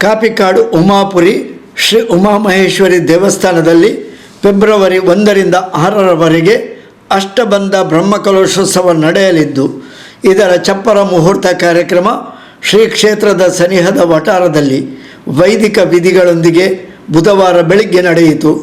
Kapikad Umapuri Shri Umamaheshwari ದೇವಸ್ಥಾನದಲ್ಲಿ ಫೆಬ್ರವರಿ 1ರಿಂದ 6ರವರೆಗೆ ಅಷ್ಟಬಂಧ ಬ್ರಹ್ಮಕಲಶೋತ್ಸವ ನಡೆಯಲಿದ್ದು, ಇದರ ಚಪ್ಪರ ಮುಹೂರ್ತ ಕಾರ್ಯಕ್ರಮ ಶ್ರೀ ಕ್ಷೇತ್ರದ ಸನಿಹದ ವಠಾರದಲ್ಲಿ ವೈದಿಕ ವಿಧಿಗಳೊಂದಿಗೆ ಬುಧವಾರ ಬೆಳಗ್ಗೆ ನಡೆಯಿತು.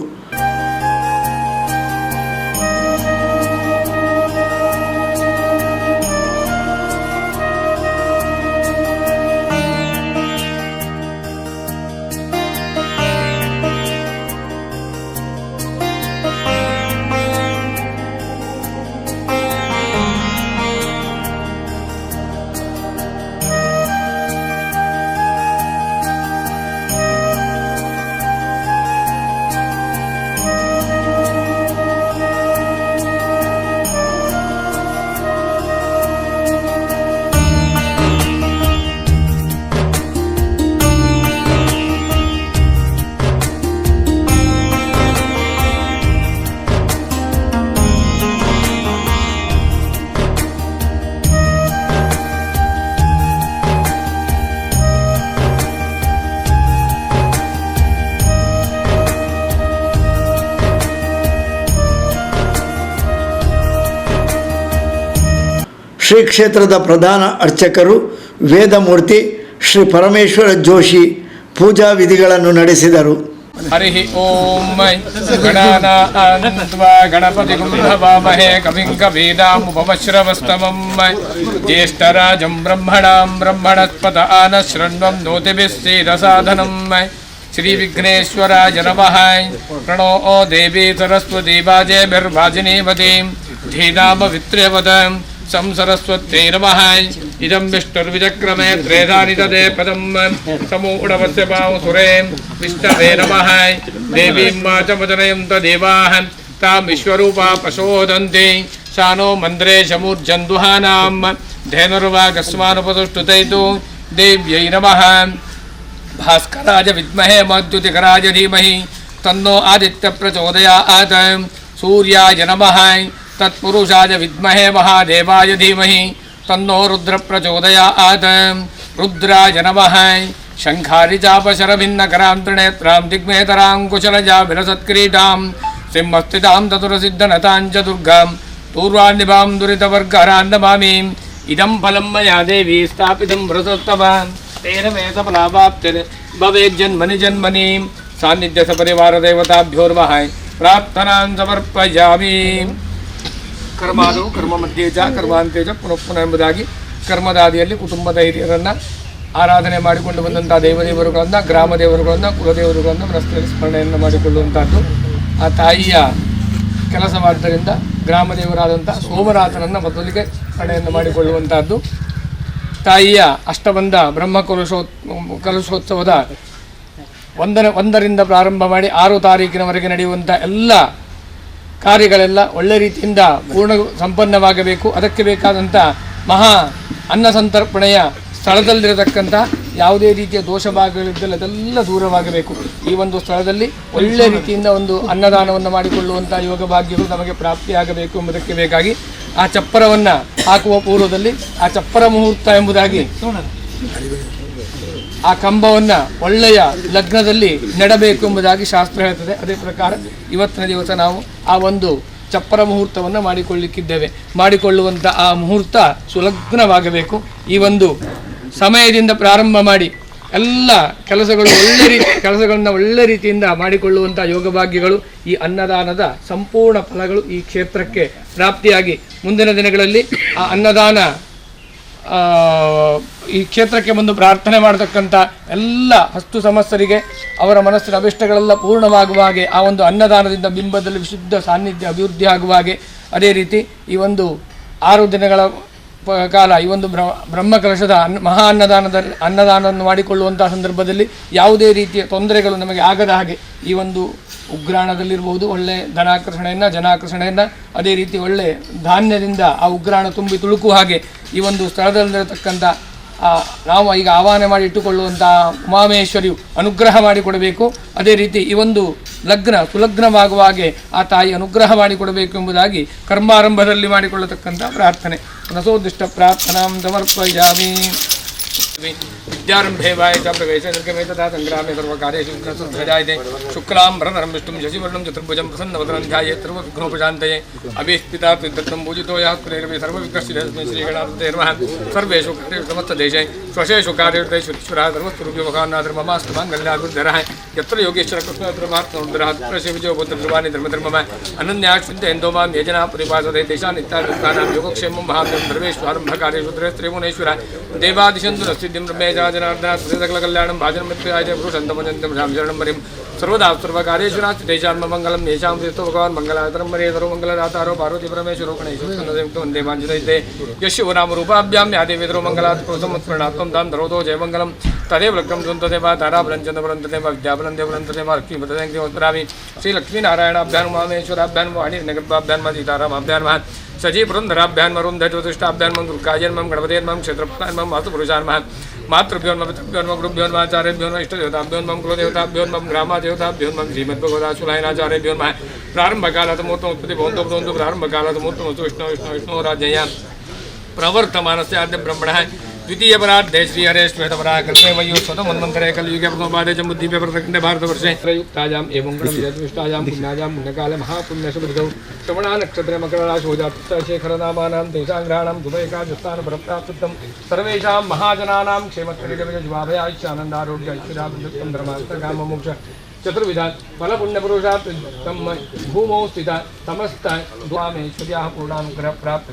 ಶ್ರೀ ಕ್ಷೇತ್ರದ ಪ್ರಧಾನ ಅರ್ಚಕರು ವೇದಮೂರ್ತಿ ಶ್ರೀ ಪರಮೇಶ್ವರ ಜೋಶಿ ಪೂಜಾ ವಿಧಿಗಳನ್ನು ನಡೆಸಿದರು. ಹರಿ ಓಂ ಗಣಾನಾನ್ತ್ವಾ ಗಣಪತಿಂ ಹವಾಮಹೇ ಕವಿಂ ಕವೀನಾಮುಪಮಶ್ರವಸ್ತಮಂ ಜ್ಯೇಷ್ಠರಾಜಂ ಬ್ರಹ್ಮಣಾಂ ಬ್ರಹ್ಮಣಸ್ಪತ ಆನಶೃಣ್ವಂ ನೋತಿಭಿಃ ಸೀದಸಾಧನಂ. ಶ್ರೀ ವಿಘ್ನೇಶ್ವರಾಯ ನಮಃ. ಪ್ರಣೋ ದೇವಿ ಸರಸ್ವತಿ ವಾಜೇಭಿರ್ವಾಜಿನೀವತೀಂ ಧೀನಾಮವಿತ್ರ್ಯವದಂ ಸಂ ಸರಸ್ವತ್ಯೈ ನಮಃ. ಇದಂ ವಿಷ್ಣುರ್ವಿಚಕ್ರಮೇ ತ್ರೇಧಾನಿ ತದೇ ಪದಂ ಸಮೂಢವಸ್ಯ ಪಾಂಸುರೇ ವಿಷ್ಣವೇ ನಮಃ. ದೇವೀಂ ವಾಚಮಜನಯಂತ ದೇವಾಃ ತಾಂ ವಿಶ್ವರೂಪಾ ಪ್ರಚೋದಂತಿ ಸಾ ನೋ ಮಂದ್ರೇ ಶಮೂರ್ಜಂದುಹಾನಾಂ ಧೇನುರ್ವಾಗಸ್ಮಾನುಪಸುಷ್ಟುತೈತು ದೇವ್ಯೈ ನಮಃ. ಭಾಸ್ಕರಾಯ ವಿದ್ಮಹೇ ಮದ್ಯುತಿಕರಾಯ ಧೀಮಹಿ ತನ್ನೋ ಆದಿತ್ಯ ಪ್ರಚೋದಯಾತ್. ಸೂರ್ಯಾಯ ನಮಃ. ತತ್ಪುರುಷಾಯ ವಿದ್ಮಹೇ ಮಹಾದೇವಾಯ ಧೀಮಹಿ ತನ್ನೋ ರುದ್ರ ಪ್ರಚೋದಯಾತ್. ರುದ್ರಾಯ ನಮಃ. ಶಂಖಾರಿ ಚಾಪಶರಭಿನ್ನಕರಾಂ ತ್ರಿನೇತ್ರಾಂ ದಿಗ್ಮೇತರಾಂ ಕುಶಲಜಾ ವಿಲಸತ್ಕಿರೀಟಾಂ ಸಿಂಹಸ್ಥಿತಾಂ ಚತುರಸಿದ್ಧನತಾಂ ಚ ದುರ್ಗಾಂ ತೂರ್ವಾನ್ನಿಭಾಂ ದುರಿತವರ್ಗಹರಾನ್ ನಮಾಮಿ. ಇದಂ ಫಲಂ ಮಯಾ ದೇವಿ ಸ್ಥಾಪಿತಂ ವೃತೋತ್ತಮಾನ್ ತೇನ ಮೇ ಸಫಲಾವಾಪ್ತಿರ್ ಭವೇಜ್ಜನ್ಮನಿ ಜನ್ಮನಿ. ಸಾನ್ನಿಧ್ಯ ಸಪರಿವಾರ ದೇವತಾಭ್ಯೋ ನಮಃ. ಪ್ರಾರ್ಥನಾಂ ಸಮರ್ಪಯಾಮಿ. ಕರ್ಮಾದವು ಕರ್ಮ ಮಧ್ಯೆ ಚ ಕರ್ಮಾಂತೆ ಚ ಪುನಃ ಪುನಃ ಎಂಬುದಾಗಿ ಕರ್ಮದಾದಿಯಲ್ಲಿ ಕುಟುಂಬದ ಹಿರಿಯರನ್ನು ಆರಾಧನೆ ಮಾಡಿಕೊಂಡು ಬಂದಂಥ ದೇವದೇವರುಗಳನ್ನು, ಗ್ರಾಮ ದೇವರುಗಳನ್ನು, ಕುಲದೇವರುಗಳನ್ನು ಮನಸ್ಸಿನಲ್ಲಿ ಸ್ಮರಣೆಯನ್ನು ಮಾಡಿಕೊಳ್ಳುವಂಥದ್ದು ಆ ತಾಯಿಯ ಕೆಲಸವಾದ್ದರಿಂದ ಗ್ರಾಮ ದೇವರಾದಂಥ ಸೋಮನಾಥನನ್ನು ಮೊದಲಿಗೆ ಸ್ಮರಣೆಯನ್ನು ಮಾಡಿಕೊಳ್ಳುವಂಥದ್ದು. ತಾಯಿಯ ಅಷ್ಟಬಂಧ ಬ್ರಹ್ಮ ಕಲಶೋತ್ಸವದ 1ರಿಂದ ಪ್ರಾರಂಭ ಮಾಡಿ 6 ತಾರೀಕಿನವರೆಗೆ ನಡೆಯುವಂಥ ಎಲ್ಲ ಕಾರ್ಯಗಳೆಲ್ಲ ಒಳ್ಳೆ ರೀತಿಯಿಂದ ಪೂರ್ಣ ಸಂಪನ್ನವಾಗಬೇಕು. ಅದಕ್ಕೆ ಬೇಕಾದಂಥ ಮಹಾ ಅನ್ನ ಸಂತರ್ಪಣೆಯ ಸ್ಥಳದಲ್ಲಿರತಕ್ಕಂಥ ಯಾವುದೇ ರೀತಿಯ ದೋಷ ಭಾಗಗಳಿದ್ದಲ್ಲಿ ಅದೆಲ್ಲ ದೂರವಾಗಬೇಕು. ಈ ಒಂದು ಸ್ಥಳದಲ್ಲಿ ಒಳ್ಳೆ ರೀತಿಯಿಂದ ಒಂದು ಅನ್ನದಾನವನ್ನು ಮಾಡಿಕೊಳ್ಳುವಂಥ ಯೋಗ ಭಾಗ್ಯಗಳು ನಮಗೆ ಪ್ರಾಪ್ತಿಯಾಗಬೇಕು ಎಂಬುದಕ್ಕೆ ಬೇಕಾಗಿ ಆ ಚಪ್ಪರವನ್ನು ಹಾಕುವ ಪೂರ್ವದಲ್ಲಿ ಆ ಚಪ್ಪರ ಮುಹೂರ್ತ ಎಂಬುದಾಗಿ ಆ ಕಂಬವನ್ನು ಒಳ್ಳೆಯ ಲಗ್ನದಲ್ಲಿ ನೆಡಬೇಕು ಎಂಬುದಾಗಿ ಶಾಸ್ತ್ರ ಹೇಳ್ತದೆ. ಅದೇ ಪ್ರಕಾರ ಇವತ್ತಿನ ದಿವಸ ನಾವು ಆ ಒಂದು ಚಪ್ಪರ ಮುಹೂರ್ತವನ್ನು ಮಾಡಿಕೊಳ್ಳಿಕ್ಕಿದ್ದೇವೆ. ಮಾಡಿಕೊಳ್ಳುವಂಥ ಆ ಮುಹೂರ್ತ ಸುಲಗ್ನವಾಗಬೇಕು. ಈ ಒಂದು ಸಮಯದಿಂದ ಪ್ರಾರಂಭ ಮಾಡಿ ಎಲ್ಲ ಕೆಲಸಗಳು ಒಳ್ಳೆ ರೀತಿ ಕೆಲಸಗಳನ್ನು ಒಳ್ಳೆ ರೀತಿಯಿಂದ ಮಾಡಿಕೊಳ್ಳುವಂಥ ಯೋಗಭಾಗ್ಯಗಳು, ಈ ಅನ್ನದಾನದ ಸಂಪೂರ್ಣ ಫಲಗಳು ಈ ಕ್ಷೇತ್ರಕ್ಕೆ ಪ್ರಾಪ್ತಿಯಾಗಿ ಮುಂದಿನ ದಿನಗಳಲ್ಲಿ ಆ ಅನ್ನದಾನ ಈ ಕ್ಷೇತ್ರಕ್ಕೆ ಬಂದು ಪ್ರಾರ್ಥನೆ ಮಾಡತಕ್ಕಂಥ ಎಲ್ಲ ಹಸ್ತು ಸಮಸ್ತರಿಗೆ ಅವರ ಮನಸ್ಸಿನ ಅಭಿಷ್ಟಗಳೆಲ್ಲ ಪೂರ್ಣವಾಗುವ ಹಾಗೆ ಆ ಒಂದು ಅನ್ನದಾನದಿಂದ ಬಿಂಬದಲ್ಲಿ ವಿಶುದ್ಧ ಸಾನ್ನಿಧ್ಯ ಅಭಿವೃದ್ಧಿ ಆಗುವ ಹಾಗೆ, ಅದೇ ರೀತಿ ಈ ಒಂದು 6 ದಿನಗಳ ಕಾಲ ಈ ಒಂದು ಬ್ರಹ್ಮಕಲಶದ ಮಹಾ ಅನ್ನದಾನವನ್ನು ಮಾಡಿಕೊಳ್ಳುವಂಥ ಸಂದರ್ಭದಲ್ಲಿ ಯಾವುದೇ ರೀತಿಯ ತೊಂದರೆಗಳು ನಮಗೆ ಆಗದ ಹಾಗೆ ಈ ಒಂದು ಉಗ್ರಾಣದಲ್ಲಿರ್ಬೋದು ಒಳ್ಳೆ ಧನಾಕರ್ಷಣೆಯನ್ನು, ಜನಾಕರ್ಷಣೆಯನ್ನು, ಅದೇ ರೀತಿ ಒಳ್ಳೆ ಧಾನ್ಯದಿಂದ ಆ ಉಗ್ರಾಣ ತುಂಬಿ ತುಳುಕುವ ಹಾಗೆ ಈ ಒಂದು ಸ್ಥಳದಲ್ಲಿರತಕ್ಕಂಥ ನಾವು ಈಗ ಆಹ್ವಾನ ಮಾಡಿ ಇಟ್ಟುಕೊಳ್ಳುವಂಥ ಉಮಾಮಹೇಶ್ವರಿಯು ಅನುಗ್ರಹ ಮಾಡಿಕೊಡಬೇಕು. ಅದೇ ರೀತಿ ಈ ಒಂದು ಲಗ್ನ ಸುಲಗ್ನವಾಗುವ ಹಾಗೆ ಆ ತಾಯಿ ಅನುಗ್ರಹ ಮಾಡಿಕೊಡಬೇಕು ಎಂಬುದಾಗಿ ಕರ್ಮಾರಂಭದಲ್ಲಿ ಮಾಡಿಕೊಳ್ಳತಕ್ಕಂಥ ಪ್ರಾರ್ಥನೆ. ಮನಸೋದಿಷ್ಟ ಪ್ರಾರ್ಥನಾಂ ಸಮರ್ಪಯಾಮಿ. विद्यारंभे वाय च प्रवेशे निर्गमे तथा संग्रामे सर्वकार्येषु विघ्नसुध्वजायते। शुक्लां भरतरं विष्णुं शशिवर्णं चतुर्भुजं प्रसन्नवदनं ध्यायेत् सर्वविघ्नोपशान्तये। अभीष्पिता त्रिदत्तं पूजितो यः कुलेरपि सर्वविघ्नसिद्धे श्रीगणाधिपतये नमः। सर्वेषु कार्येषु समस्तदेशे स्वशेषु कार्येषु ईश्वरः सर्वस्वरूपी भगवान् माङ्गल्याभिर्धरः। यत्र योगेश्वर कृष्ण तत्र शिवजो बुद्धध्रुवाणि धर्मधर्मम अनन्याः चिन्तयन्तो मां ये जनाः परिपासते तेषां नित्यायुक्तानां योगक्षेमं महाव्यं सर्वेषु आरम्भकार्येषु त्रयस्त्रिगुणेश्वर देवादिशन्तु नस्सिद्धिं ब्रह्मेशा जनार्दनात् सकलकल्याणं भाजनं मित्राय पुरुषन्तमजन्तं श्यां शरणं हरिं। सर्वदा सर्वकार्येषु नास्ति तेषां मङ्गलं येषां श्रीस्तो भगवान् मङ्गलातरं हरे सर्वमङ्गलदातारो पार्वती परमेश्वरो गणेशो वन्दे वाञ्छितैते। यशोनामरूपाभ्यां या देवेन्द्रो मङ्गलात् पुरुषमुत्प्रणात्मं तां धरोतो जयमङ्गलं तदेव लग्नं सुन्तदेव ताराबलं चन्द्रबलं तदेव विद्याबलं देवलं तदेव लक्ष्मीपतदेवस्मरामि। श्रीलक्ष्मीनारायणाभ्यां मामेश्वराभ्यां वाणीर्नगर्भाभ्यां सीतारामाभ्यां नमः। सजीपुरंधराभ्यां वरुन्धज्योतिष्ठाभ्यां मम दुर्गायन्मं गणपतेर्मं क्षेत्रपालन्मं वास्तुपुरुषान्मः मातृभ्यो नमः पितृभ्यो नमः गुरुभ्यो नमः आचार्यभ्यो नमः इष्टदेवताभ्यो नमः कुलदेवताभ्यो नमः ग्रामादेवताभ्यो नमः श्रीमद्भगवदाशुलायनाचार्यभ्यो नमः। प्रारंभकालात् मुहूर्तमुत्पत्ति भवन्तो भवन्तु प्रारंभकालात् मुहूर्तमस्तु विष्णु विष्णु विष्णु राज्ञया प्रवर्तमानस्य आद्य ब्रह्मणः द्वितीयपरार्धे श्रीहरे श्वेतपराः कल्पे वयो स्वतमन्वन्तरे कलियुगे प्रथमपादे च बुद्धिपे प्रतखण्डे भारतवर्षे प्रयुक्तायाम् एवं गणविजयदृष्टायां पुण्यायां पुण्यकाले महापुण्यशुभृतौ श्रवणानक्षत्रे मकरराशोजातशेखरनामानां तेषां ग्रहाणां शुभैकाजुस्थानफलप्राप्तिं सर्वेषां महाजनानां क्षेमत्रिजविजभाभयाश्चानन्दारोग्य ऐश्वर्याभिवृद्धं धर्मार्थकाममोक्ष चतुर्विधात् फलपुण्यपुरुषात् तं भूमौ स्थिता समस्त द्वामेश्वर्याः पूर्णानुग्रह प्राप्त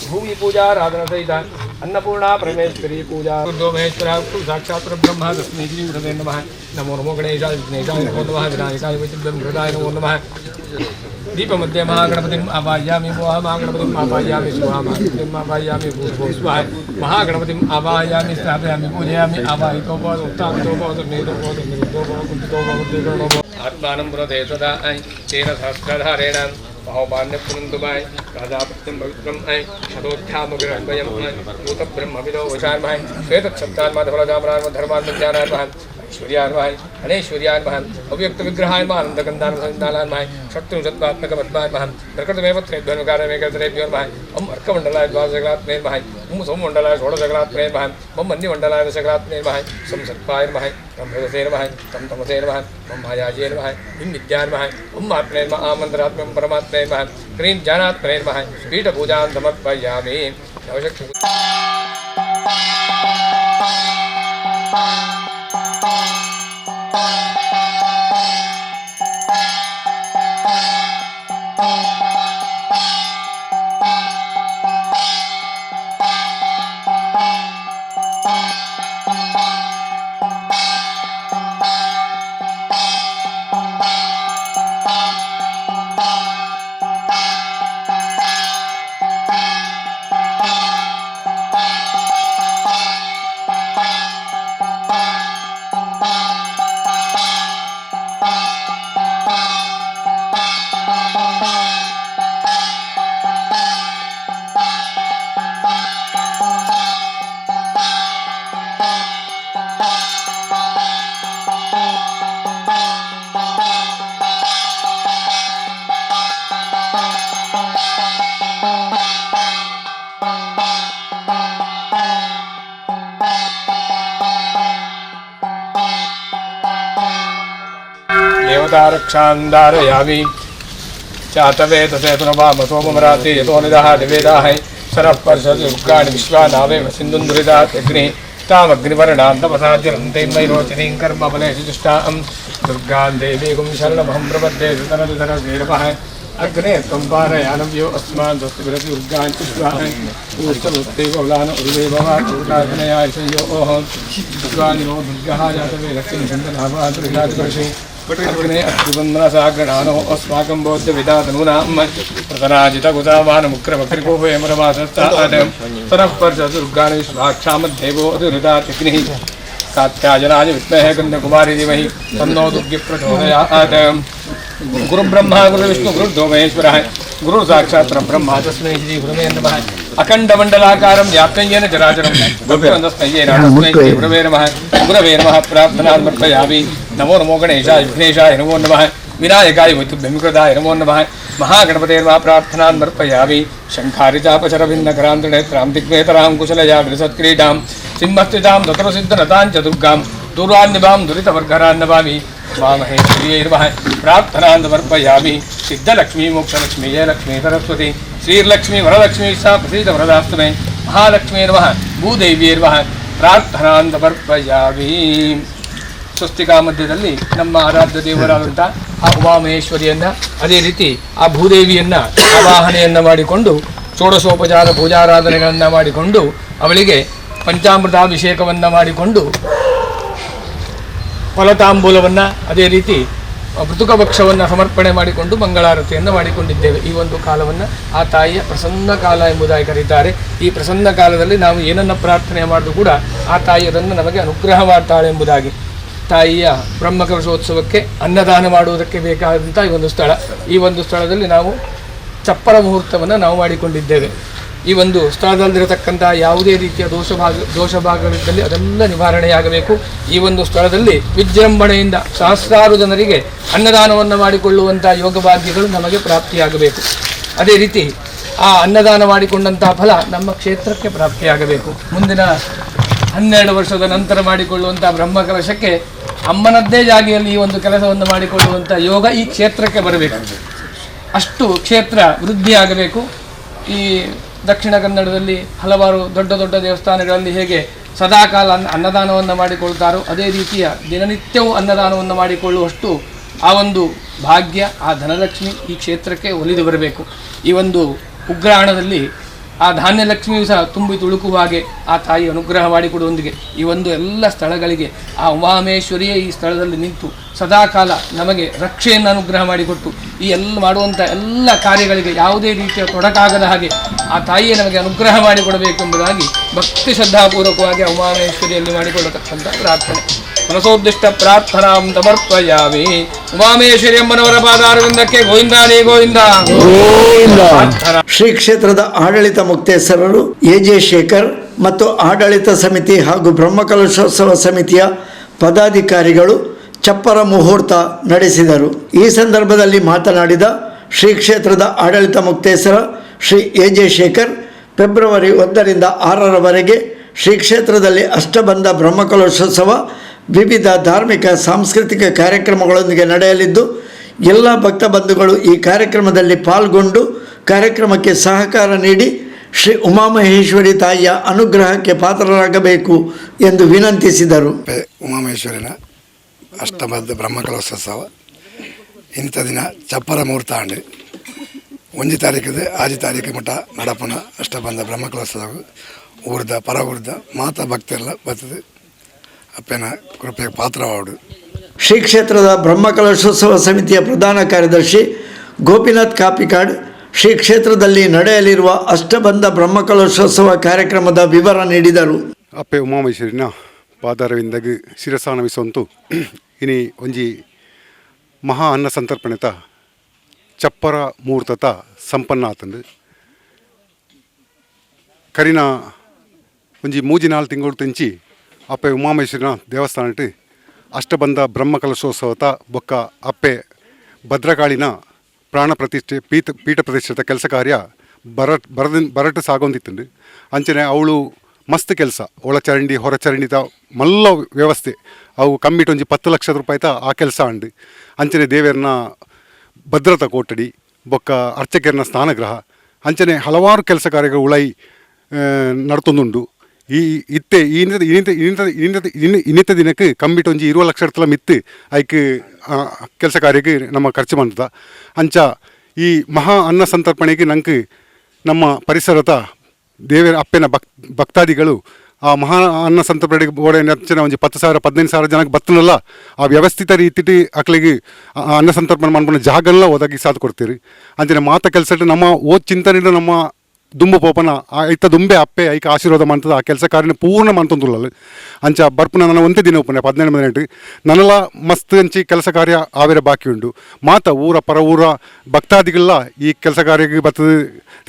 भूमिपूजा आराधनसहिता अन्नपूर्णा परमेश्वरी पूजा महेश्वरः साक्षात् परब्रह्म तस्मै श्री गुरवे नमः। नमो नमो गणेशाय विघ्नेशाय नमो नमः। विनायकाय वैद्यं हृदाय नमो नमः। दीपमध्ये महागणपतिम् आवाहयामि महागणपतिम् आवाहयामि स्वाहा महागणपतिम् आवाहयामि भूर्भुवः स्वः महागणपतिम् आवाहयामि स्थापयामि पूजयामि आवाहितो भव उत्थापितो भव निर्णीतो भव निरुद्धो भव कुण्ठितो भव उद्विग्नो भव आत्मानं पुनः सदा तेन सहस्राधारेण बाहुमान्यपुनन्तुमाय राजापत्यं पवित्रम् ऐ शतोऽध्यामग्रहद्वयम् ऐ भूतब्रह्मविदो वशान्महै श्वेतक्षप्तान्माधवलजामरान्मधर्मान्मज्ञानान्महै ऐश्वर्यान्महै अनैश्वर्यान्महै अव्यक्तविग्रहान्मः आनन्दकन्दान्महै षट्त्रिंशत्वात्मकपद्मान्महै प्रकृतमेव त्रयभ्योऽनुकारणमेकत्रयभ्योन्महै ओं अर्कमण्डलाय द्वादशकलात्मेर्महै ओं सोममण्डलाय षोडशकलात्मेर्महै ओं मन्युमण्डलाय दशकलात्मेर्महै सं सर्पाय नमः तं रजसे नमः तं तमसे नमः ओं मायाजे नमः इं विद्या नमः ओं आत्मे नमः आमन्त्रात्मं परमात्मे नमः क्रीं ज्ञानात्मने नमः पीठपूजां समर्पयामि। नवशक्ति देवतारक्षान्धारयामि चातवेतसेतुनवामसोमरात्रि यतो निदः निवेदाः सरः पर्षदि उग्राणि विश्वानावेव सिन्धुन्दुरितात् अग्निः तामग्निवर्णां तपसा ज्वलन्तीं वैरोचनीं कर्मफलेषु जुष्टां दुर्गां देवीगुं शरणमहं प्रपद्ये सुतरधरवीरमः अग्ने त्वं पारयानव्यो अस्मान् स्वस्तिभिरति दुर्गान् विश्वान् उर्वे भवाग्नयाय संयोः दुर्गानिनो दुर्गः जातवेदक्षिं सन्तनाभादुर्गादिवर्षे अग्ने अत्रिबन्धनसागणानो अस्माकं बौद्धविदातनूनां प्रतनाजितकुतामानमुग्रवक्रिकोपेमरमासस्तादं सनः पर्षदुर्गाणि विश्वाक्षामद्धेवो अतिहृदात्यग्निः कात्यायनाय विद्महे कन्याकुमारी धीमहि तन्नो दुर्गे प्रचोदयात्। गुरुब्रह्मा गुरुविष्णु गुरुर्देवो महेश्वरः गुरु साक्षात् परब्रह्म तस्मै श्री गुरवे नमः। अखण्डमण्डलाकारं व्याप्तं येन चराचरं तस्मै श्री गुरवे नमः। गुरवे नमः। प्रार्थनां समर्पयामि। नमो नमो गणेशाय विघ्नेशाय नमो नमः। विनायकाय विकृताय नमो नमः। महागणपते नमः। प्रार्थनां समर्पयामि। शङ्खारिचापशरभिन्नकरान्तनेत्रां दिग्वेतरां कुशलया विलसत्क्रीडां ಸಿಂಹಸ್ಥಿತಾಂ ದತರಸಿದ್ಧನತಾಂ ಚ ದುರ್ಗಾಂ ದೂರಾನ್ನಿಭಾಂ ದುರಿತವರ್ಗರಾನ್ನವಾಮಿ ಉಮಾಮಹೇಶ್ವರಿಯೈ ನಮಃ. ಪ್ರಾರ್ಥನಾನ್ ಸಮರ್ಪಯಾಮಿ. ಸಿದ್ಧಲಕ್ಷ್ಮೀ ಮೋಕ್ಷಲಕ್ಷ್ಮೀ ಜಯಲಕ್ಷ್ಮೀ ಸರಸ್ವತಿ ಶ್ರೀರ್ಲಕ್ಷ್ಮೀ ವರಲಕ್ಷ್ಮೀ ಸಾ ಪ್ರಸೀದ ವರದಾಸ್ತಮೆ ಮಹಾಲಕ್ಷ್ಮೀ ನಮಃ. ಭೂದೇವಿಯೈ ನಮಃ. ಪ್ರಾರ್ಥನಾನ್ ಸಮರ್ಪಯಾಮಿ. ಸ್ವಸ್ತಿಕಾ ಮಧ್ಯದಲ್ಲಿ ನಮ್ಮ ಆರಾಧ್ಯ ದೇವರಾದಂಥ ಆ ಉಮಾಮಹೇಶ್ವರಿಯನ್ನ, ಅದೇ ರೀತಿ ಆ ಭೂದೇವಿಯನ್ನ ಆವಾಹನೆಯನ್ನ ಮಾಡಿಕೊಂಡು, ಷೋಡಶೋಪಚಾರ ಪೂಜಾರಾಧನೆಗಳನ್ನು ಮಾಡಿಕೊಂಡು, ಅವಳಿಗೆ ಪಂಚಾಮೃತಾಭಿಷೇಕವನ್ನು ಮಾಡಿಕೊಂಡು, ಫಲತಾಂಬೂಲವನ್ನು, ಅದೇ ರೀತಿ ಮೃತುಕಭಕ್ಷವನ್ನು ಸಮರ್ಪಣೆ ಮಾಡಿಕೊಂಡು ಮಂಗಳಾರತಿಯನ್ನು ಮಾಡಿಕೊಂಡಿದ್ದೇವೆ. ಈ ಒಂದು ಕಾಲವನ್ನು ಆ ತಾಯಿಯ ಪ್ರಸನ್ನ ಕಾಲ ಎಂಬುದಾಗಿ ಕರೀತಾರೆ. ಈ ಪ್ರಸನ್ನ ಕಾಲದಲ್ಲಿ ನಾವು ಏನನ್ನು ಪ್ರಾರ್ಥನೆ ಮಾಡಿದ್ರು ಕೂಡ ಆ ತಾಯಿ ಅದನ್ನು ನಮಗೆ ಅನುಗ್ರಹ ಮಾಡ್ತಾಳೆ ಎಂಬುದಾಗಿ. ತಾಯಿಯ ಬ್ರಹ್ಮಕಲಶೋತ್ಸವಕ್ಕೆ ಅನ್ನದಾನ ಮಾಡುವುದಕ್ಕೆ ಬೇಕಾದಂಥ ಈ ಒಂದು ಸ್ಥಳ. ಈ ಒಂದು ಸ್ಥಳದಲ್ಲಿ ನಾವು ಚಪ್ಪರ ಮುಹೂರ್ತವನ್ನು ನಾವು ಮಾಡಿಕೊಂಡಿದ್ದೇವೆ. ಈ ಒಂದು ಸ್ಥಳದಲ್ಲಿರತಕ್ಕಂಥ ಯಾವುದೇ ರೀತಿಯ ದೋಷ ಭಾಗಗಳಿದ್ದಲ್ಲಿ ಅದೆಲ್ಲ ನಿವಾರಣೆಯಾಗಬೇಕು. ಈ ಒಂದು ಸ್ಥಳದಲ್ಲಿ ವಿಜೃಂಭಣೆಯಿಂದ ಸಹಸ್ರಾರು ಜನರಿಗೆ ಅನ್ನದಾನವನ್ನು ಮಾಡಿಕೊಳ್ಳುವಂಥ ಯೋಗ ಭಾಗ್ಯಗಳು ನಮಗೆ ಪ್ರಾಪ್ತಿಯಾಗಬೇಕು. ಅದೇ ರೀತಿ ಆ ಅನ್ನದಾನ ಮಾಡಿಕೊಂಡಂತಹ ಫಲ ನಮ್ಮ ಕ್ಷೇತ್ರಕ್ಕೆ ಪ್ರಾಪ್ತಿಯಾಗಬೇಕು. ಮುಂದಿನ 12 ವರ್ಷದ ನಂತರ ಮಾಡಿಕೊಳ್ಳುವಂಥ ಬ್ರಹ್ಮಕಲಶಕ್ಕೆ ಅಮ್ಮನದ್ದೇ ಜಾಗೆಯಲ್ಲಿ ಈ ಒಂದು ಕೆಲಸವನ್ನು ಮಾಡಿಕೊಳ್ಳುವಂಥ ಯೋಗ ಈ ಕ್ಷೇತ್ರಕ್ಕೆ ಬರಬೇಕು. ಅಷ್ಟು ಕ್ಷೇತ್ರ ವೃದ್ಧಿಯಾಗಬೇಕು. ಈ ದಕ್ಷಿಣ ಕನ್ನಡದಲ್ಲಿ ಹಲವಾರು ದೊಡ್ಡ ದೊಡ್ಡ ದೇವಸ್ಥಾನಗಳಲ್ಲಿ ಹೇಗೆ ಸದಾಕಾಲ ಅನ್ನದಾನವನ್ನು ಮಾಡಿಕೊಳ್ತಾರೋ, ಅದೇ ರೀತಿಯ ದಿನನಿತ್ಯವೂ ಅನ್ನದಾನವನ್ನು ಮಾಡಿಕೊಳ್ಳುವಷ್ಟು ಆ ಒಂದು ಭಾಗ್ಯ, ಆ ಧನಲಕ್ಷ್ಮಿ ಈ ಕ್ಷೇತ್ರಕ್ಕೆ ಒಲಿದು ಬರಬೇಕು. ಈ ಒಂದು ಉಗ್ರಾಣದಲ್ಲಿ ಆ ಧಾನ್ಯಲಕ್ಷ್ಮಿಯು ಸಹ ತುಂಬಿ ತುಳುಕುವ ಹಾಗೆ ಆ ತಾಯಿ ಅನುಗ್ರಹ ಮಾಡಿಕೊಡುವಂದಿಗೆ ಈ ಒಂದು ಎಲ್ಲ ಸ್ಥಳಗಳಿಗೆ ಆ ಉಮಾಮೇಶ್ವರಿಯೇ ಈ ಸ್ಥಳದಲ್ಲಿ ನಿಂತು ಸದಾಕಾಲ ನಮಗೆ ರಕ್ಷೆಯನ್ನು ಅನುಗ್ರಹ ಮಾಡಿಕೊಟ್ಟು, ಈ ಎಲ್ಲ ಮಾಡುವಂಥ ಎಲ್ಲ ಕಾರ್ಯಗಳಿಗೆ ಯಾವುದೇ ರೀತಿಯ ತೊಡಕಾಗದ ಹಾಗೆ ಆ ತಾಯಿಯೇ ನಮಗೆ ಅನುಗ್ರಹ ಮಾಡಿಕೊಡಬೇಕೆಂಬುದಾಗಿ ಭಕ್ತಿ ಶ್ರದ್ಧಾಪೂರ್ವಕವಾಗಿ ಆ ಉಮಾಮೇಶ್ವರಿಯಲ್ಲಿ ಮಾಡಿಕೊಳ್ಳತಕ್ಕಂಥ ಪ್ರಾರ್ಥನೆ. ಮನಸೋದ್ದಿಷ್ಟ ಪ್ರಾರ್ಥನಾಂ ಸಮರ್ಪಯಾಮಿ. ಉಮಾಮೇಶ್ವರಿ ಅಮ್ಮನವರ ಪಾದಾರವಿಂದಕ್ಕೆ ಗೋವಿಂದಾನೇ ಗೋವಿಂದ. ಶ್ರೀ ಕ್ಷೇತ್ರದ ಆಡಳಿತ ಮುಕ್ತೇಸರರು ಎ ಜೆ ಶೇಖರ್ ಮತ್ತು ಆಡಳಿತ ಸಮಿತಿ ಹಾಗೂ ಬ್ರಹ್ಮಕಲಶೋತ್ಸವ ಸಮಿತಿಯ ಪದಾಧಿಕಾರಿಗಳು ಚಪ್ಪರ ಮುಹೂರ್ತ ನಡೆಸಿದರು. ಈ ಸಂದರ್ಭದಲ್ಲಿ ಮಾತನಾಡಿದ ಶ್ರೀ ಕ್ಷೇತ್ರದ ಆಡಳಿತ ಮುಕ್ತೇಸರ Shri A J Shekhar, February 1ರಿಂದ 6ರವರೆಗೆ Shri ಕ್ಷೇತ್ರದಲ್ಲಿ ಅಷ್ಟಬಂಧ ಬ್ರಹ್ಮಕಲಶೋತ್ಸವ ವಿವಿಧ ಧಾರ್ಮಿಕ ಸಾಂಸ್ಕೃತಿಕ ಕಾರ್ಯಕ್ರಮಗಳೊಂದಿಗೆ ನಡೆಯಲಿದ್ದು, ಎಲ್ಲ ಭಕ್ತ ಬಂಧುಗಳು ಈ ಕಾರ್ಯಕ್ರಮದಲ್ಲಿ ಪಾಲ್ಗೊಂಡು ಕಾರ್ಯಕ್ರಮಕ್ಕೆ ಸಹಕಾರ ನೀಡಿ ಶ್ರೀ ಉಮಾಮಹೇಶ್ವರಿ ತಾಯಿಯ ಅನುಗ್ರಹಕ್ಕೆ ಪಾತ್ರರಾಗಬೇಕು ಎಂದು ವಿನಂತಿಸಿದರು. ಉಮಾಮಹೇಶ್ವರಿನ ಅಷ್ಟಬದ್ಧ ಬ್ರಹ್ಮಕಲಶೋತ್ಸವ ಇಂಥ ದಿನ ಚಪ್ಪರ ಮುಹೂರ್ತ ಆಂಡ್. 1 ತಾರೀಕದ 6 ತಾರೀಕು ಮುಟ ನಡಪುನ ಅಷ್ಟಬಂಧ ಬ್ರಹ್ಮಕಲಶೋತ್ಸವ ಊರ್ದ ಪರ ಊರ್ದ ಮಾತಾ ಭಕ್ತರೆಲ್ಲ ಬರ್ತದೆ ಅಪ್ಪನ ಕೃಪೆಗೆ ಪಾತ್ರವಾಡು. ಶ್ರೀ ಕ್ಷೇತ್ರದ ಬ್ರಹ್ಮಕಲಶೋತ್ಸವ ಸಮಿತಿಯ ಪ್ರಧಾನ ಕಾರ್ಯದರ್ಶಿ ಗೋಪಿನಾಥ್ ಕಾಪಿಕಾಡ್ ಶ್ರೀ ಕ್ಷೇತ್ರದಲ್ಲಿ ನಡೆಯಲಿರುವ ಅಷ್ಟಬಂಧ ಬ್ರಹ್ಮಕಲಶೋತ್ಸವ ಕಾರ್ಯಕ್ರಮದ ವಿವರ ನೀಡಿದರು. ಅಪ್ಪೆ ಉಮಾಮಹೇಶ್ವರಿನ ಪಾದಾರವಿಂದಗ್ ಶಿರಸಾನಮಿಸೊಂತು ಇನಿ ಒಂಜಿ ಮಹಾ ಅನ್ನ ಸಂತರ್ಪಣೆತ ಚಪ್ಪರ ಮುಹೂರ್ತತ ಸಂಪನ್ನ ಆತಂದು. ಕರಿನ ಒಂಜಿ 3-4 ತಿಂಗಳು ತೆಂಚಿ ಅಪ್ಪೆ ಉಮಾಮಹೇಶ್ವರಿನ ದೇವಸ್ಥಾನಟ್ ಅಷ್ಟಬಂಧ ಬ್ರಹ್ಮಕಲಶೋತ್ಸವತ ಬೊಕ್ಕ ಅಪ್ಪೆ ಭದ್ರಕಾಳಿನ ಪ್ರಾಣ ಪ್ರತಿಷ್ಠೆ ಪೀಠ ಪ್ರತಿಷ್ಠೆತ ಕೆಲಸ ಕಾರ್ಯ ಬರ ಬರದ ಬರಟ್ ಸಾಗೊಂದಿತ್ತುಂಡು. ಅಂಚನೆ ಅವಳು ಮಸ್ತ್ ಕೆಲಸ, ಒಳಚರಂಡಿ ಹೊರಚರಂಡಿದ ಮಲ್ಲ ವ್ಯವಸ್ಥೆ, ಅವು ಕಮ್ಮಿಟ್ ಒಂಜಿ 10 ಲಕ್ಷ ರೂಪಾಯಿತ ಆ ಕೆಲಸ ಅಂಡು. ಅಂಚನೆ ದೇವೆರ್ನ ಭದ್ರತಾ ಕೊಠಡಿ ಬೊಕ್ಕ ಅರ್ಚಕೆರ್ನ ಸ್ನಾನಗೃಹ, ಅಂಚನೆ ಹಲವಾರು ಕೆಲಸ ಕಾರ್ಯಗಳು ಉಳೈ ನಡ್ತೊಂದುಂಡು. ಈ ಇತ್ತೆ ಈ ಇನ್ನಿತ ಇನ್ನಿತ ಇನ್ನಿತ ಇನ್ನಿತ ದಿನಕ್ಕೆ ಕಮ್ಮಿಟ್ ಒಂಜಿ 20 ಲಕ್ಷ ಮಿತ್ತು ಐಕ್ ಕೆಲಸ ಕಾರ್ಯಕ್ಕೆ ನಮ್ಮ ಖರ್ಚು ಮಾಡ್ತದ. ಅಂಚ ಈ ಮಹಾ ಅನ್ನ ಸಂತರ್ಪಣೆಗೆ ನಂಗೆ ನಮ್ಮ ಪರಿಸರದ ದೇವರ ಅಪ್ಪೆನ ಭಕ್ತಾದಿಗಳು ಆ ಮಹಾ ಅನ್ನ ಸಂತರ್ಪಣೆಗೆ ಬೋಡೆ ಅಂಚನೆ ಒಂಜಿ 10,000 15,000 ಜನಕ್ಕೆ ಬತ್ತನಲ್ಲ, ಆ ವ್ಯವಸ್ಥಿತ ರೀತಿಟ್ ಅಕ್ಲೆಗ್ ಆ ಅನ್ನ ಸಂತರ್ಪಣೆ ಮನ್ಪುನ ಜಾಗಲ್ಲ ಒದಗಿಸಾದ್ ಕೊಡ್ತೀರಿ. ಅಂಚನೆ ಮಾತ ಕೆಲಸ ನಮ್ಮ ಓ ಚಿಂತನೆ ನಮ್ಮ ದುಂಬು ಪೋಪನ ಆ ಐತ ದುಂಬೆ ಅಪ್ಪೆ ಐಕ ಆಶೀರ್ವಾದ ಮಾಡ್ತದ. ಆ ಕೆಲಸ ಕಾರ್ಯನ ಪೂರ್ಣ ಮಂತೊಂದುಲ್ಲಲ್ಲ. ಅಂಚ ಬರ್ಪುನ ನನ್ನ ಒಂತೆ ದಿನ ಉಪ್ಪುನೆ 17 18 ನನಲ ಮಸ್ತ್ ಅಂಚಿ ಕೆಲಸ ಕಾರ್ಯ ಆವೆರ ಬಾಕಿ ಉಂಡು. ಮಾತ ಊರ ಪರ ಊರ ಭಕ್ತಾದಿಗಳ ಈ ಕೆಲಸ ಕಾರ್ಯಕ್ಕೆ ಬತ್ತದ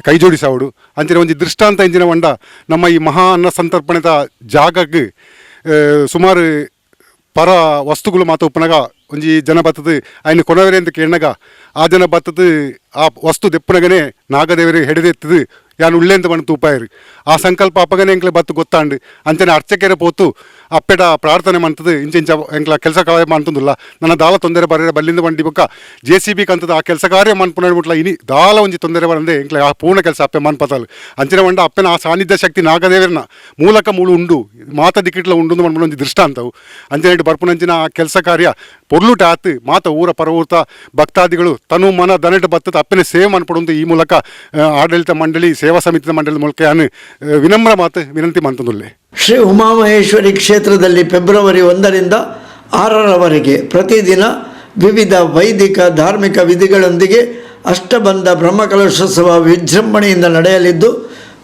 ಕೈ ಜೋಡಿಸಾವಡು. ಅಂಚನೆ ಒಂಜಿ ದೃಷ್ಟಾಂತ ಇಂಚಿನ ವಂಡ ನಮ್ಮ ಈ ಮಹಾ ಅನ್ನ ಸಂತರ್ಪಣೆದ ಜಾಗಕ್ಕೆ ಸುಮಾರು ಪರ ವಸ್ತುಗಳು ಮಾತ ಉಪ್ಪುನಗ ಒಂಜಿ ಜನ ಬತ್ತದ ಐನ ಕೊನವೆರೆ ಅಂತ ಕೇಳನಾಗ ಆ ಜನ ಬತ್ತದ ಆ ವಸ್ತು ದೆಪ್ಪುನಗನೆ ನಾಗದೇವರಿಗೆ ಹೆಡೆದೆತ್ತದು. ಯಾನ್ ಉಳ್ಳೆಂತ ಪಂಡ ತೂಪಾಯರು ಆ ಸಂಕಲ್ಪ ಅಪ್ಪಗನೆ ಎಂಕ್ಲೆ ಬತ್ತು ಗೊತ್ತಾಂಡು ಅಂಚನೆ ಅರ್ಚಕೆರೆ ಪೋತು ಅಪ್ಪೆಡ ಪ್ರಾರ್ಥನೆ ಮಂತದು ಇಂಚ ಇಂಚ ಎಂಕ್ಲ ಕೆಲಸ ಕಾರ್ಯ ಮಂತುಂದುಲ್ಲ ನನ್ನ ದಾಲ ತೊಂದರೆ ಬರ ಬಲ್ಲಿಂದ ಬಂಡಿ ಬೊಕ್ಕ J C B ಕಂತದ ಆ ಕೆಲಸ ಕಾರ್ಯ ಮನ್ಪುನ ಮುಟ್ಲ ಇನಿ ದಾಲ ಒಂಜಿ ತೊಂದರೆ ಬರಂದೆ ಎಂಕ್ಲೆ ಆ ಪೂರ್ಣ ಕೆಲಸ ಅಪ್ಪೆ ಮನ್ಪತಾಲ್ ಅಂಚನೆ వంಡ ಅಪ್ಪನ ಆ ಸಾನ್ನಿಧ್ಯ ಶಕ್ತಿ ನಾಗದೇವರನ ಮೂಲಕ ಮೂಳು ಉಂಡು ಮಾತ ದಿಕ್ಕಿಟ್ಲ ಉಂಡು ಮನ್ಪುನ ಒಂಜಿ ದೃಷ್ಟಾಂತವು ಅಂಚನೆ ಬರ್ಪುನಂಚಿನ ಆ ಕೆಲಸ ಕಾರ್ಯ ಪೊರ್ಲುಟ ಆತು ಮಾತ ಊರ ಪರವೂರ್ತ ಭಕ್ತಾದಿಗಳು ತನು ಮನ ದನಟ ಬತ್ತದ ಅಪ್ಪನೆ ಸೇವೆ ಮನ್ಪಡುಂದು ಈ ಮೂಲಕ ಆಡಳಿತ ಮಂಡಳಿ ಸೇವಾ ಸಮಿತಿಯ ಮಂಡಳಿ ಮೂಲಕ ಯಾನು ವಿನಮ್ರ ಮಾತು ವಿನಂತಿ ಮಂತಂದುಲ್ಲೆ. ಶ್ರೀ ಉಮಾಮಹೇಶ್ವರಿ ಕ್ಷೇತ್ರದಲ್ಲಿ ಫೆಬ್ರವರಿ 1ರಿಂದ 6ರವರೆಗೆ ಪ್ರತಿದಿನ ವಿವಿಧ ವೈದಿಕ ಧಾರ್ಮಿಕ ವಿಧಿಗಳೊಂದಿಗೆ ಅಷ್ಟಬಂಧ ಬ್ರಹ್ಮಕಲಶೋತ್ಸವ ವಿಜೃಂಭಣೆಯಿಂದ ನಡೆಯಲಿದ್ದು,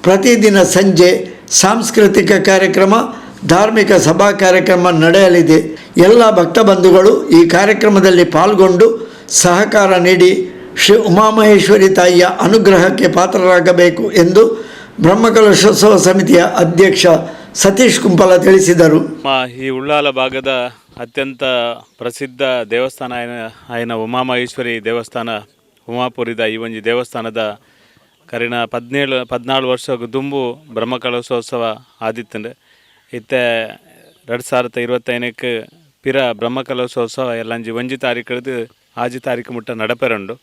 ಪ್ರತಿದಿನ ಸಂಜೆ ಸಾಂಸ್ಕೃತಿಕ ಕಾರ್ಯಕ್ರಮ, ಧಾರ್ಮಿಕ ಸಭಾ ಕಾರ್ಯಕ್ರಮ ನಡೆಯಲಿದೆ. ಎಲ್ಲ ಭಕ್ತ ಬಂಧುಗಳು ಈ ಕಾರ್ಯಕ್ರಮದಲ್ಲಿ ಪಾಲ್ಗೊಂಡು ಸಹಕಾರ ನೀಡಿ ಶ್ರೀ ಉಮಾಮಹೇಶ್ವರಿ ತಾಯಿಯ ಅನುಗ್ರಹಕ್ಕೆ ಪಾತ್ರರಾಗಬೇಕು ಎಂದು ಬ್ರಹ್ಮಕಲಶೋತ್ಸವ ಸಮಿತಿಯ ಅಧ್ಯಕ್ಷ ಸತೀಶ್ ಕುಂಪಲ ತಿಳಿಸಿದರು. ನಮ್ಮ ಈ ಉಳ್ಳಾಲ ಭಾಗದ ಅತ್ಯಂತ ಪ್ರಸಿದ್ಧ ದೇವಸ್ಥಾನ ಆಯ್ನ ಉಮಾಮಹೇಶ್ವರಿ ದೇವಸ್ಥಾನ ಉಮಾಪುರಿದ ಈ ಒಂಜಿ ದೇವಸ್ಥಾನದ ಕರಿನ 17 14 ವರ್ಷ ದುಂಬು ಬ್ರಹ್ಮಕಲಶೋತ್ಸವ ಆದಿತ್ತಂಡು. ಇತ್ತೆ 2025ಕ್ಕೆ ಪಿರ ಬ್ರಹ್ಮಕಲಶೋತ್ಸವ ಎಲ್ಲಂಜಿ 1 ತಾರೀಕು 6 ತಾರೀಕು ಮುಟ್ಟ ನಡಪೆರುಂಡು.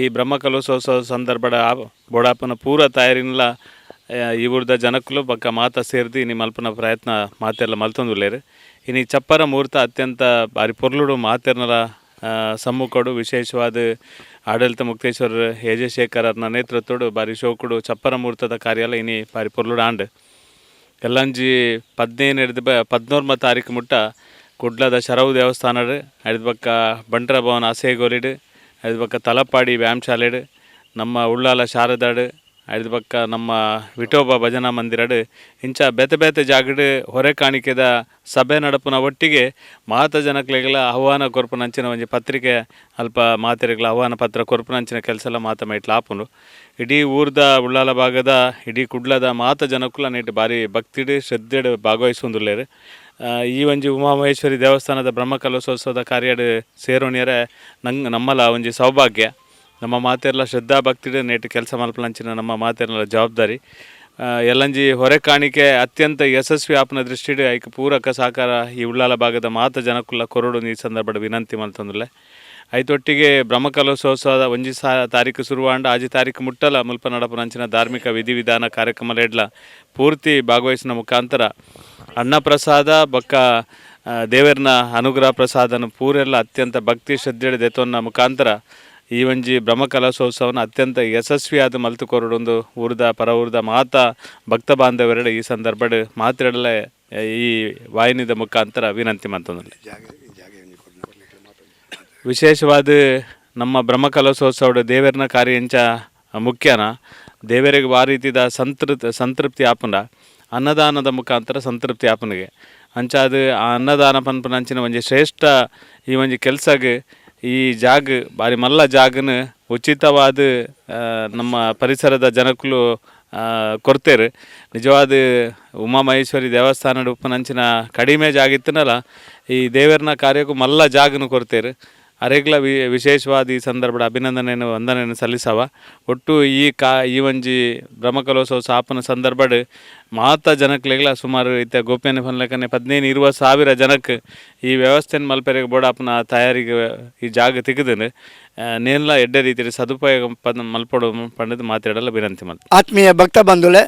ಈ ಬ್ರಹ್ಮಕಲಶೋತ್ಸವ ಸಂದರ್ಭದ ಬೋಡಾಪನ ಪೂರ ತಯಾರಿನಲ ಈ ಊರ್ದ ಜನಕ್ಕಲು ಬೊಕ್ಕ ಮಾತ ಸೇರ್ದು ಇನಿ ಮಲ್ಪನ ಪ್ರಯತ್ನ ಮಾತೆಲ್ಲ ಮಲ್ತೊಂದುಲ್ಲೆರ್. ಇನಿ ಚಪ್ಪರ ಮುಹೂರ್ತ ಅತ್ಯಂತ ಬಾರಿ ಪೊರ್ಲುಡು ಮಾತೆರ್ನಲ ಸಮ್ಮುಖಡು ವಿಶೇಷವಾದ ಆಡಳಿತ ಮುಕ್ತೇಶ್ವರ ಹೇಜಶೇಖರನ ನೇತೃತ್ವಡು ಬಾರಿ ಶೋಕುಡು ಚಪ್ಪರ ಮುಹೂರ್ತದ ಕಾರ್ಯಾಲ ಇನಿ ಬಾರಿ ಪೊರ್ಲುಡು ಆಂಡ್. ಎಲ್ಲಂಜಿ 15 ಹಿಡ್ದು 11 ತಾರೀಕು ಮುಟ್ಟ ಕುಡ್ಲದ ಶರವು ದೇವಸ್ಥಾನಡ್, ಐದು ಬೊಕ್ಕ ಬಂಟರ ಭವನ ಅಸೇಗೋಲಿಡ್, ಐದು ಬೊಕ್ಕ ತಲಪಾಡಿ ವ್ಯಾಯಾಮಶಾಲೆಡ್, ನಮ್ಮ ಉಳ್ಳಾಲ ಶಾರದಾಡ್, ಐದು ಬೊಕ್ಕ ನಮ್ಮ ವಿಠೋಬ ಭಜನಾ ಮಂದಿರಡ್, ಇಂಚ ಬೇತೆ ಬೇತೆ ಜಾಗಡ್ ಹೊರೆ ಕಾಣಿಕೆದ ಸಭೆ ನಡಪುನ ಒಟ್ಟಿಗೆ ಮಾತ ಜನಕ್ಲೆಗ್ಲ ಆಹ್ವಾನ ಕೊರ್ಪುನಂಚಿನ ಒಂಜಿ ಪತ್ರಿಕೆ ಅಲ್ಪ ಮಾತೆರೆಗ್ಲ ಆಹ್ವಾನ ಪತ್ರ ಕೊರ್ಪುನಂಚಿನ ಕೆಲಸ ಮಾತ ಮೈಟ್ಲ ಆಪುಂಡು. ಇಡೀ ಊರ್ದ ಉಳ್ಳಾಲ ಭಾಗದ ಇಡೀ ಕುಡ್ಲದ ಮಾತ ಜನಕ್ಕುಲ ನೆಟ್ ಬಾರಿ ಭಕ್ತಿಡ್ ಶ್ರದ್ಧೆಡ್ ಭಾಗವಹಿಸೊಂದುಲ್ಲೆರ್. ಈ ಒಂಜಿ ಉಮಾಮಹೇಶ್ವರಿ ದೇವಸ್ಥಾನದ ಬ್ರಹ್ಮಕಲಶೋತ್ಸವದ ಕಾರ್ಯಡ್ ಸೇರೋಣಿಯರೆ ನಂಗ್ ನಮ್ಮಲ ಒಂಜಿ ಸೌಭಾಗ್ಯ. ನಮ್ಮ ಮಾತೆರ್ಲ ಶ್ರದ್ಧಾ ಭಕ್ತಿಡ್ ನೇಟ್ ಕೆಲಸ ಮಲ್ಪುನಂಚಿನ ನಮ್ಮ ಮಾತೆರ್ಲ ಜವಾಬ್ದಾರಿ. ಎಲ್ಲಂಜಿ ಹೊರೆ ಕಾಣಿಕೆ ಅತ್ಯಂತ ಯಶಸ್ವಿ ಆಪುನ ದೃಷ್ಟಿಡ್ ಐಕ್ ಪೂರಕ ಸಹಕಾರ ಈ ಉಳ್ಳಾಲ ಭಾಗದ ಮಾತ ಜನಕ್ಕುಲ ಕೊರೊಡು ಈ ಸಂದರ್ಭಡ್ ವಿನಂತಿ ಮಲ್ತೊಂದುಲ್ಲೆ. ಐತೊಟ್ಟಿಗೆ ಬ್ರಹ್ಮಕಲಶೋತ್ಸವದ 1 ತಾರೀಕು ಶುರುವಾಂಡ 6 ತಾರೀಕು ಮುಟ್ಟಲ ಮುಲ್ಪ ನಡಪುನಂಚಿನ ಧಾರ್ಮಿಕ ವಿಧಿವಿಧಾನ ಕಾರ್ಯಕ್ರಮ ಎಡ್ಲ ಪೂರ್ತಿ ಭಾಗವಹಿಸಿನ ಮುಖಾಂತರ ಅನ್ನಪ್ರಸಾದ ಬೊಕ್ಕ ದೇವರ್ನ ಅನುಗ್ರಹ ಪ್ರಸಾದನ ಪೂರೆಲ್ಲ ಅತ್ಯಂತ ಭಕ್ತಿ ಶ್ರದ್ಧೆಡ್ ದೆತೊನ್ನ ಮುಖಾಂತರ ಈ ಒಂಜಿ ಬ್ರಹ್ಮಕಲಶೋತ್ಸವನ ಅತ್ಯಂತ ಯಶಸ್ವಿಯಾದ ಮಲ್ತು ಕೊರಡೊಂದು ಊರ್ದ ಪರ ಊರ್ದ ಮಾತ ಭಕ್ತ ಬಾಂಧವರೆಡ ಈ ಸಂದರ್ಭಡ್ ಮಾತೆರೆಡಲ ಈ ವಾಹಿನಿದ ಮುಖಾಂತರ ವಿನಂತಿ ಮಂತೊಂದುಲ್ಲೆ. ವಿಶೇಷವಾದ ನಮ್ಮ ಬ್ರಹ್ಮಕಲಶೋತ್ಸವದ ದೇವರನ ಕಾರ್ಯ ಎಂಚ ಮುಖ್ಯನ ದೇವರಿಗೆ ಆ ರೀತಿದ ಸಂತೃಪ್ತಿ ಆಪುಂಡ ಅನ್ನದಾನದ ಮುಖಾಂತರ ಸಂತೃಪ್ತಿ ಆಪುನಿಗೆ ಅಂಚಾದ ಆ ಅನ್ನದಾನ ಪನ್ಪುನಂಚಿನ ಒಂಜಿ ಶ್ರೇಷ್ಠ ಈ ಒಂಜಿ ಕೆಲ್ಸಗ್ ಈ ಜಾಗ್ ಬಾರಿ ಮಲ್ಲ ಜಾಗನ ಉಚಿತವಾದ ನಮ್ಮ ಪರಿಸರದ ಜನಕ್ಕಲು ಕೊಡ್ತೇರು. ನಿಜವಾದ ಉಮಾಮಹೇಶ್ವರಿ ದೇವಸ್ಥಾನದ ಉಪ್ಪುನಂಚಿನ ಕಡಿಮೆ ಜಾಗ ಇತ್ತನಲ್ಲ ಈ ದೇವರನ ಕಾರ್ಯಕ್ಕೂ ಮಲ್ಲ ಜಾಗನು ಕೊಡ್ತೇರು. ಅರೆಗ್ಲ ವಿಶೇಷವಾದ ಈ ಸಂದರ್ಭದ ಅಭಿನಂದನೆಯನ್ನು ವಂದನೆಯನ್ನು ಸಲ್ಲಿಸವ. ಒಟ್ಟು ಈ ಈ ಒಂಜಿ ಬ್ರಹ್ಮಕಲೋತ್ಸವ ಸ್ಥಾಪನ ಸಂದರ್ಭಡ್ ಮಾತ ಜನಕ್ಲೆಗ್ಲ ಸುಮಾರು ಇತ್ತೆ ಗೋಪ್ಯನೆ ಪನ್ಲೆಕನೆ 15-20 ಸಾವಿರ ಜನಕ್ಕೆ ಈ ವ್ಯವಸ್ಥೆನ ಮಲ್ಪೆರೆಗ್ ಬೋಡಾಪುನ ತಯಾರಿಗೆ ಈ ಜಾಗ ತಿಕ್ಕುದುಂಡು. ನೇನ್ಲ ಎಡ್ಡೆ ರೀತಿಯಲ್ಲಿ ಸದುಪಯೋಗ ಮಲ್ಪೊಡು ಪಂಡುದು ಮಾತೆರೆಡಲ ವಿನಂತಿ ಮಲ್ತ. ಆತ್ಮೀಯ ಭಕ್ತ ಬಂಧುಲೆ,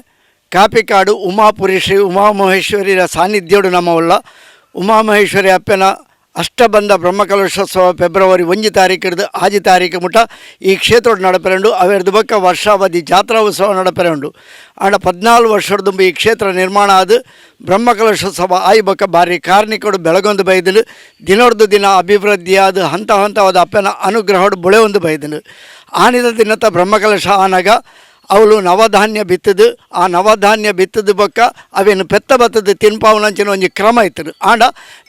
ಕಾಪಿಕಾಡು ಉಮಾಪುರಿ ಶ್ರೀ ಉಮಾಮಹೇಶ್ವರಿಯ ಸಾನ್ನಿಧ್ಯೋಡು ನಮ್ಮವುಳ್ಳ ಉಮಾಮಹೇಶ್ವರಿ ಅಪ್ಪನ ಅಷ್ಟಬಂಧ ಬ್ರಹ್ಮಕಲಶೋತ್ಸವ ಫೆಬ್ರವರಿ 1 ತಾರೀಕು ಹಿಡಿದು 6 ತಾರೀಕು ಮುಟ ಈ ಕ್ಷೇತ್ರೋಡು ನಡಪೆರುಂಡು. ಅವೆರ್ದು ಬೊಕ್ಕ ವರ್ಷಾವಧಿ ಜಾತ್ರಾ ಉತ್ಸವ ನಡಪೆರುಂಡು. ಆಂಡ 14 ವರ್ಷದ ಈ ಕ್ಷೇತ್ರ ನಿರ್ಮಾಣ ಆದ ಬ್ರಹ್ಮಕಲಶೋತ್ಸವ ಆಯಿ ಬೊಕ್ಕ ಬಾರಿ ಕಾರ್ಣಿಕಡು ಬೆಳಗೊಂದು ಬೈದಲು ದಿನೊರ್ದು ದಿನ ಅಭಿವೃದ್ಧಿಯಾದ ಹಂತ ಹಂತವಾದ ಅಪ್ಪನ ಅನುಗ್ರಹಡು ಬುಳೆಯೊಂದು ಬೈದನು. ಆನಿದ ದಿನತ ಬ್ರಹ್ಮಕಲಶ ಆನಗ ಅವಳು ನವಧಾನ್ಯ ಬಿತ್ತದು, ಆ ನವಧಾನ್ಯ ಬಿತ್ತದ ಬೊಕ್ಕ ಅವೇನು ಪೆತ್ತ ಬತ್ತದ ತಿನ್ಪಾವನಂಚಿನ ಒಂಜಿ ಕ್ರಮ ಇತ್ತು. ಆಂಡ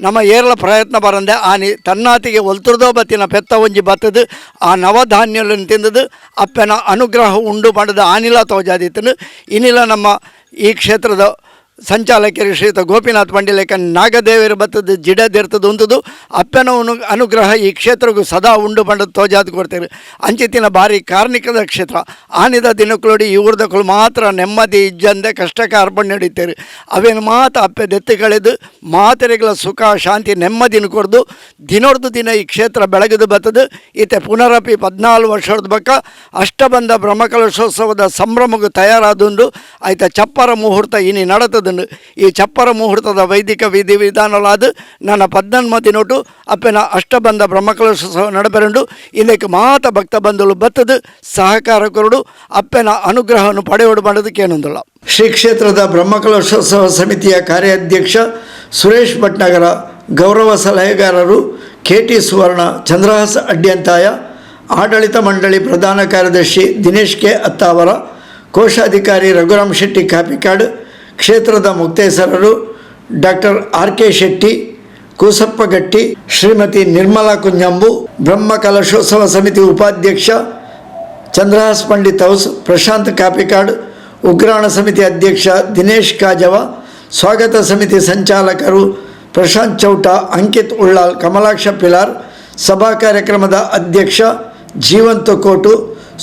ನಮ್ಮ ಏರ್ಲ ಪ್ರಯತ್ನ ಬರಂದೆ ಆನಿ ತನ್ನಾತಿಗೆ ಒಲ್ತುರ್ದೋ ಬತ್ತಿನ ಪೆತ್ತ ಒಂಜಿ ಬತ್ತದು ಆ ನವಧಾನ್ಯలను ತಿಂದದು ಅಪ್ಪನ ಅನುಗ್ರಹ ಉಂಡು ಪಂಡದ ಆನಿಲ ತೋಜಾದಿತ್ತನು. ಇನ್ನಿಲ ನಮ್ಮ ಈ ಕ್ಷೇತ್ರದ ಸಂಚಾಲಕರು ಶ್ರೀಯುತ ಗೋಪಿನಾಥ್ ಪಂಡಿಲೇಕ ನಾಗದೇವರು ಬತ್ತದ ಜಿಡ ದೇರ್ತದ ಉಂತುದು ಅಪ್ಪನ ಅನುಗ್ರಹ ಈ ಕ್ಷೇತ್ರಕ್ಕೂ ಸದಾ ಉಂಡು ಪಂಡದು ತೋಜಾದ್ ಕೊಡ್ತೇವೆ. ಅಂಚಿತ್ತಿನ ಭಾರಿ ಕಾರ್ಣಿಕದ ಕ್ಷೇತ್ರ. ಆನಿದ ದಿನಕ್ಲುಡಿ ಈ ಊರ್ದಕ್ಕಳು ಮಾತ್ರ ನೆಮ್ಮದಿ ಇಜ್ಜಂದೆ ಕಷ್ಟಕ್ಕೆ ಅರ್ಪಣೆ ನಡೀತಾರೆ. ಅವೇನು ಮಾತ ಅಪ್ಪೆ ದೆತ್ತು ಕಳೆದು ಮಾತೆರೆಗಳ ಸುಖ ಶಾಂತಿ ನೆಮ್ಮದಿನ ಕೊರ್ದು ದಿನೊರ್ದು ದಿನ ಈ ಕ್ಷೇತ್ರ ಬೆಳಗದು ಬತ್ತದು. ಈತೆ ಪುನರಪಿ 14 ವರ್ಷದ ಬಕ್ಕ ಅಷ್ಟಬಂಧ ಬ್ರಹ್ಮಕಲಶೋತ್ಸವದ ಸಂಭ್ರಮಕ್ಕೆ ತಯಾರಾದುಂಡು. ಆಯ್ತ ಚಪ್ಪರ ಮುಹೂರ್ತ ಇನಿ ನಡತದುಂಡು. ಈ ಚಪ್ಪರ ಮುಹೂರ್ತದ ವೈದಿಕ ವಿಧಿ ವಿಧಾನಲಾದ ನನ್ನ 18 ದಿನೊಟು ಅಪ್ಪೆನ ಅಷ್ಟಬಂಧ ಬ್ರಹ್ಮಕಲಶೋತ್ಸವ ನಡಪೆರುಂಡು. ಇದಕ್ಕೆ ಮಾತ ಭಕ್ತ ಬಂಧುಲು ಬತ್ತದು ಸಹಕಾರ ಕೊರಡು ಅಪ್ಪೆನ ಅನುಗ್ರಹವನ್ನು ಪಡೆಯೋಡು ಮಾಡೋದಕ್ಕೇನೊಂದಿಲ್ಲ. ಶ್ರೀ ಕ್ಷೇತ್ರದ ಬ್ರಹ್ಮಕಲಶೋತ್ಸವ ಸಮಿತಿಯ ಕಾರ್ಯಾಧ್ಯಕ್ಷ ಸುರೇಶ್ ಭಟ್ನಗರ, ಗೌರವ ಸಲಹೆಗಾರರು ಕೆ.ಟಿ. ಸುವರ್ಣ, ಚಂದ್ರಹಾಸ್ ಅಡ್ಯಂತಾಯ, ಆಡಳಿತ ಮಂಡಳಿ ಪ್ರಧಾನ ಕಾರ್ಯದರ್ಶಿ ದಿನೇಶ್ ಕೆ ಅತ್ತಾವರ, ಕೋಶಾಧಿಕಾರಿ ರಘುರಾಮ್ ಶೆಟ್ಟಿ ಕಾಪಿಕಾಡ್, ಕ್ಷೇತ್ರದ ಮುಕ್ತೇಸರರು ಡಾಕ್ಟರ್ ಆರ್.ಕೆ. ಶೆಟ್ಟಿ, ಕೂಸಪ್ಪಗಟ್ಟಿ, ಶ್ರೀಮತಿ ನಿರ್ಮಲಾ ಕುಂಜಂಬು, ಬ್ರಹ್ಮ ಕಲಶೋತ್ಸವ ಸಮಿತಿ ಉಪಾಧ್ಯಕ್ಷ ಚಂದ್ರಹಾಸ್ ಪಂಡಿತ್ ಹೌಸ್, ಪ್ರಶಾಂತ್ ಕಾಪಿಕಾಡ್, ಉಗ್ರಾಣ ಸಮಿತಿ ಅಧ್ಯಕ್ಷ ದಿನೇಶ್ ಕಾಜವ, ಸ್ವಾಗತ ಸಮಿತಿ ಸಂಚಾಲಕರು ಪ್ರಶಾಂತ್ ಚೌಟ, ಅಂಕಿತ್ ಉಳ್ಳಾಲ್, ಕಮಲಾಕ್ಷ ಪಿಲಾರ್, ಸಭಾ ಕಾರ್ಯಕ್ರಮದ ಅಧ್ಯಕ್ಷ ಜೀವಂತ ಕೋಟು,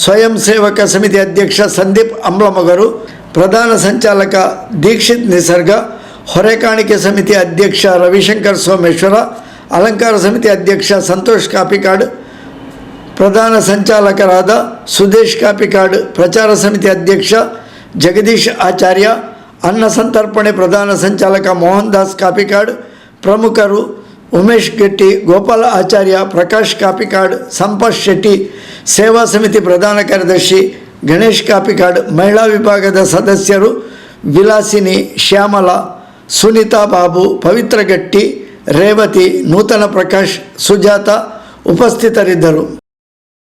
ಸ್ವಯಂ ಸೇವಕ ಸಮಿತಿ ಅಧ್ಯಕ್ಷ ಸಂದೀಪ್ ಅಂಬ್ಲಮೊಗರು, ಪ್ರಧಾನ ಸಂಚಾಲಕ ದೀಕ್ಷಿತ್ ನಿಸರ್ಗ, ಹೊರೆಕಾಣಿಕೆ ಸಮಿತಿ ಅಧ್ಯಕ್ಷ ರವಿಶಂಕರ್ ಸೋಮೇಶ್ವರ, ಅಲಂಕಾರ ಸಮಿತಿ ಅಧ್ಯಕ್ಷ ಸಂತೋಷ್ ಕಾಪಿಕಾಡ್, ಪ್ರಧಾನ ಸಂಚಾಲಕರಾದ ಸುದೇಶ್ ಕಾಪಿಕಾಡ್, ಪ್ರಚಾರ ಸಮಿತಿ ಅಧ್ಯಕ್ಷ ಜಗದೀಶ್ ಆಚಾರ್ಯ, ಅನ್ನ ಸಂತರ್ಪಣೆ ಪ್ರಧಾನ ಸಂಚಾಲಕ ಮೋಹನ್ ದಾಸ್ ಕಾಪಿಕಾಡ್, ಪ್ರಮುಖರು ಉಮೇಶ್ ಗಟ್ಟಿ, ಗೋಪಾಲ ಆಚಾರ್ಯ, ಪ್ರಕಾಶ್ ಕಾಪಿಕಾಡ್, ಸಂಪತ್ ಶೆಟ್ಟಿ, ಸೇವಾ ಸಮಿತಿ ಪ್ರಧಾನ ಕಾರ್ಯದರ್ಶಿ ಗಣೇಶ್ ಕಾಪಿಕಾಡ್, ಮಹಿಳಾ ವಿಭಾಗದ ಸದಸ್ಯರು ವಿಲಾಸಿನಿ, ಶ್ಯಾಮಲಾ, ಸುನೀತಾ ಬಾಬು, ಪವಿತ್ರ ಗಟ್ಟಿ, ರೇವತಿ, ನೂತನ ಪ್ರಕಾಶ್, ಸುಜಾತ ಉಪಸ್ಥಿತರಿದ್ದರು.